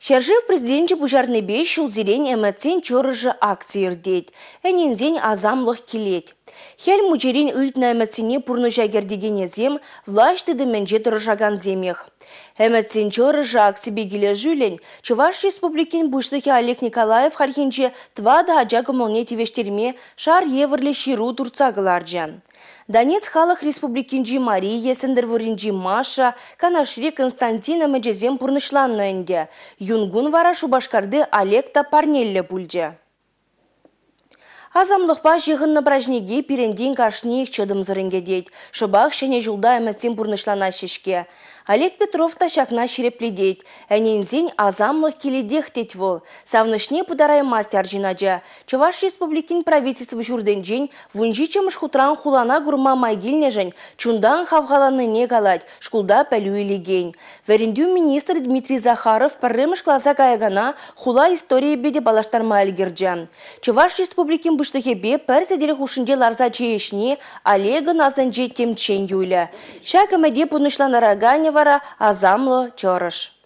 Ҫӗршыв Президенчӗ пуҫарнипе ҫулсерен «Ӗмӗтсен чӑрӑшӗ» акци иртет. Ӗненсен асамлӑх килет. Хӗл Мучирен ыйтнӑ ӗмӗтсене пурнӑҫа кӗртекенӗсем влаҫ тытӑмӗнче тӑрӑшакансемех. «Ӗмӗтсен чӑрӑшӗ» акципе килӗшӳллӗн Чӑваш Республикин Пуҫлӑхӗ Олег Николаев хальхинче 4 ача кӑмӑлне тивӗҫтерме шар евӗрлӗ ҫыру туртса кӑларчӗ. Донецк Халӑх Республикинчи Мария, Сӗнтӗрвӑрринчи Маша, Канашри Константин ӗмӗчӗсем пурнӑҫланнӑ ӗнтӗ. Юнкун вара Шупашкарти Олег та парнеллӗ пулчӗ. Асамлӑхпа ҫыхӑннӑ праҫнике пирӗнтен кашниех чӑтӑмсӑррӑн кӗтет. Шӑпах Ҫӗнӗ ҫулта ӗмӗтсем пурнӑҫланаҫҫӗ-ҫке. Олег Петров та ҫакна ҫирӗплетет. Ӗненсен асамлӑх килетех тет вӑл. Савӑнӑҫне пытараймасть арҫын ача. Чӑваш Республикин правительство ҫуртӗнчен 17-мӗш хутран хулана курма май килнӗшӗн чунтан хавхаланнине калать шкулта пӗлӳ илекен. Вӗрентӳ министрӗ Дмитрий Захаров пӗрремӗш класа каякана хула историйӗпе те паллаштарма ӗлкӗрчӗ. Чӑваш Республикин Пуҫлӑхӗпе пӗр сӗтел хушшинче ларса чей ӗҫни Олегӑн асӗнче темччен юлӗ. Ҫак ӗмӗте пурнӑҫлантараканӗ вара асамлӑ чӑрӑш.